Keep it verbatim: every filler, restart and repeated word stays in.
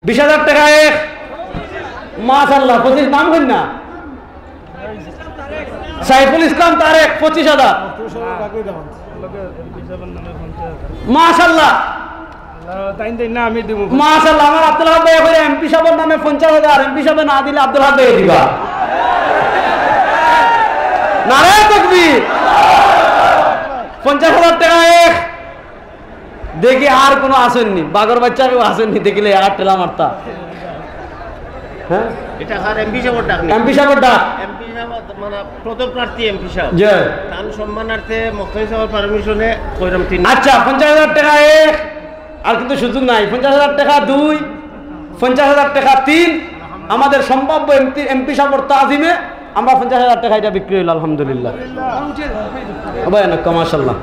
বিশ হাজার টেকা এক। মাশাআল্লাহ, পঁচিশ নাম কইন না? সাইফুল ইসলাম তারেক, পঁচিশ হাজার। মাশাআল্লাহ। তাইন দেইন না, আমি দিমু। মাশাআল্লাহ, আমার আব্দুল হক ভাই কইরা এমপি সাহেবের নামে পঞ্চাশ হাজার, এমপি সাহেবে না দিলে আব্দুল হক ভাই দিবা। নারায়ে তাকবীর। পঞ্চাশ হাজার টেকা এক। দেখি আর কোনো আছেননি, বাগর বাচ্চা কেউ আছেননি, দেখিলে আর ঠেলা মারতা। হ্যাঁ? এটা স্যার এমপি সাহেবের ডাক নি। এমপি সাহেবের ডাক। এমপি সাহেব মানে পদপ্রার্থী এমপি সাহেব। জি। তান সম্মানার্থে মুক্তাদি সাহেবের পারমিশনে কইরাম তিন। আচ্ছা, পঞ্চাশ হাজার টেকা এক, আর কিন্তু সুযোগ নাই। পঞ্চাশ হাজার টেকা দুই, পঞ্চাশ হাজার টেকা তিন, আমাদের সম্ভাব্য এমপি, এমপি সাহেবের তাজিমে আমরা পঞ্চাশ হাজার টেকা এটা বিক্রি হইল, আলহামদুলিল্লাহ। ও ভাই, না, মাশাআল্লাহ।